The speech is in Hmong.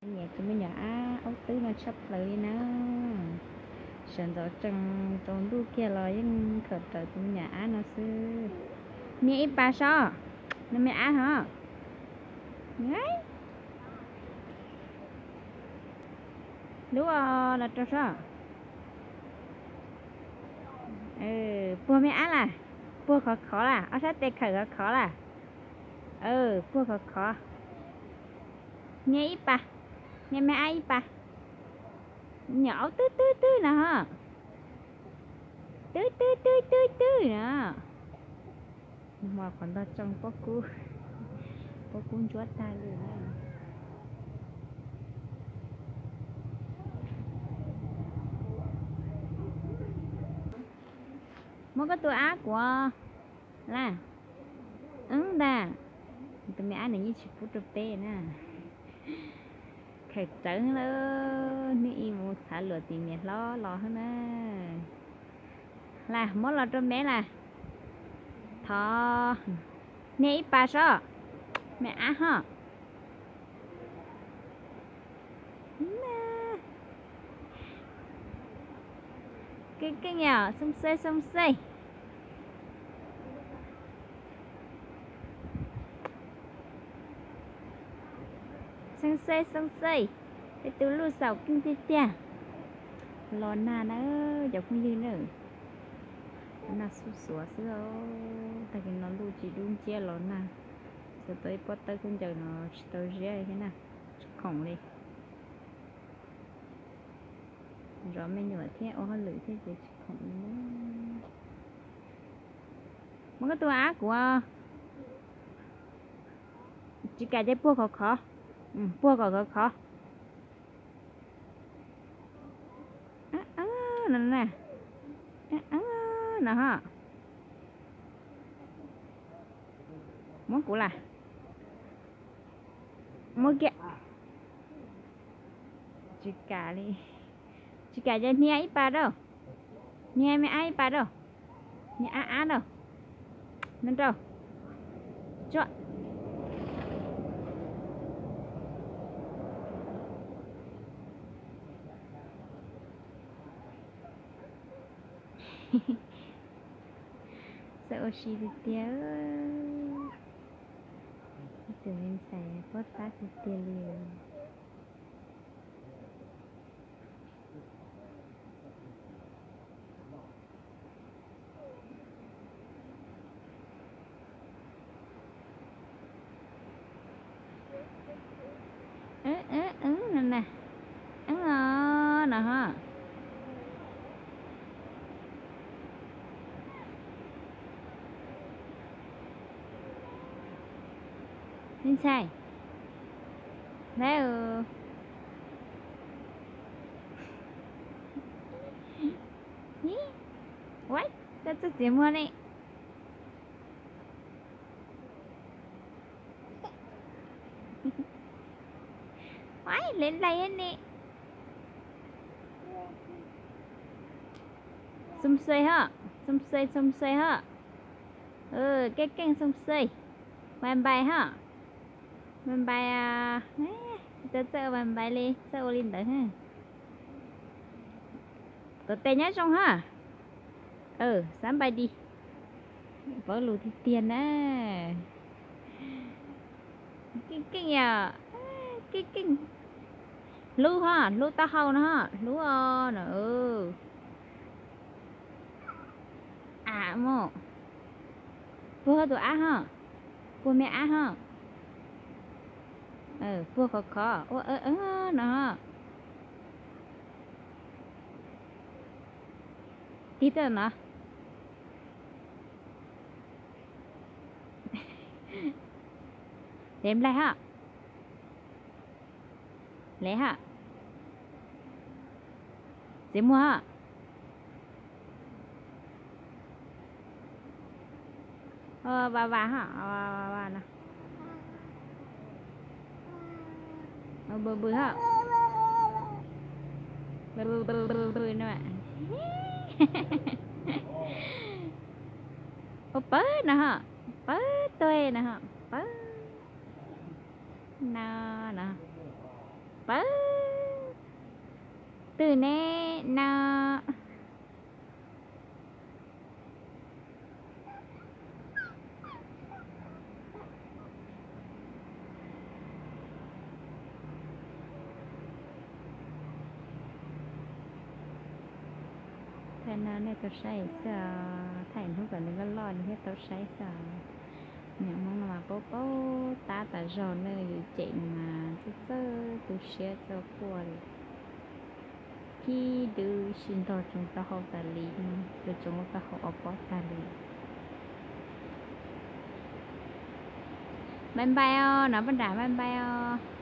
Nyiam tus me nyuam ab aub twb no tshaj plaws li na. Sawv ntxov tsees tsaus ntuj kiag los yeej khaws raws tus me nyuam ab no xwb. Nias ib pas sob, no me ab hov. Lub los rau sob. Puag me ab las, puag khov khov las, ob sab tes khawm khov khov las. Puag khov khov. Nias ib pas, nias me ab ib pas. Nyuam aub twb twb twb no ho. Twb twb twb twb twb no. Nag hmo qhov ntog tsoo pob kub, pob kub ntsuab tag li na. Muab koj tus ab kuv las. Ntag, tus me ab nws yeej tsis pub rau peb na. Khaws rawv lawm, hnub ib mus txhav luam tim niam hlob los hab na. Las, muab los rau me las. Thov, nias ib pas sob, me ab ho. Keej keej yom, xoo xej xoo xej. Xoo xej xoo xej, peb tus luj xaum keej tiag tiag. Los nag na, cov phooj ywg na. Nag xuj xuav xwb os, tag kis no luj tsis dub nciab los nag. Xav tau ib pob tawb khaub ncaws no tsis tau ziab thiab na, tsis khoom li. Zov me nyuam thiab ua hauj lwm thiab ces tsis khoom li na. Muab koj tus ab kuv. Tsis kam ces puag khov khov, puag kom khov khov. No, no ho. Muab kuv las. Muab kiag. Tsis kam li. Tsis kam ces hnia ib pas rau. Hnia me ab ib pas rau. Hnia ab ab rau. No rau. Tsuam. Txawj ua si tiag tiag. Ib tug me ntxhais pob tab tiag tiag li. No na, no ho. Me ntxhais, ua, koj txawj txiav muag ne. Ua, le nplaig ne. Xoo xej ho, xoo xej xoo xej ho. Keej keej xoo xej. Vais npais ho. Vais npais, tsis tau txawj ua vais npais li, txawj ua li ntawd. Tos tes nyob zoo ho. Xav npais di. Paub lus tiag tiag na. Keej keej yom, keej keej. Hlub ho, hlub taub hau no ho, hlub os no. A, mus. Puag tus ab ho. Puag me ab ho. Puag khov khov ua no ho. Tig tuaj no. Le nplaig ho. Le ho. Txiav muag ho. Vas vas ho, vas vas no. Bw bw ho. Ua pawg no ho, pawg tuag no ho, pawg no no. Pawg twg ne no? Thaij no nej tau saib xwb os, thaij hnub kom nws loj loj nws thiaj tau saib xwb os. Niam Hmoob no mas paub paub tab tas zog, nej yus cem nws mas txawj txawj tu siab txawj quaj li. Khib dwb sib ntog tsoos tau hau tas li, tus tsoos tau hau ob pob tag li. Npai npai os, nov poj nram npai npai os.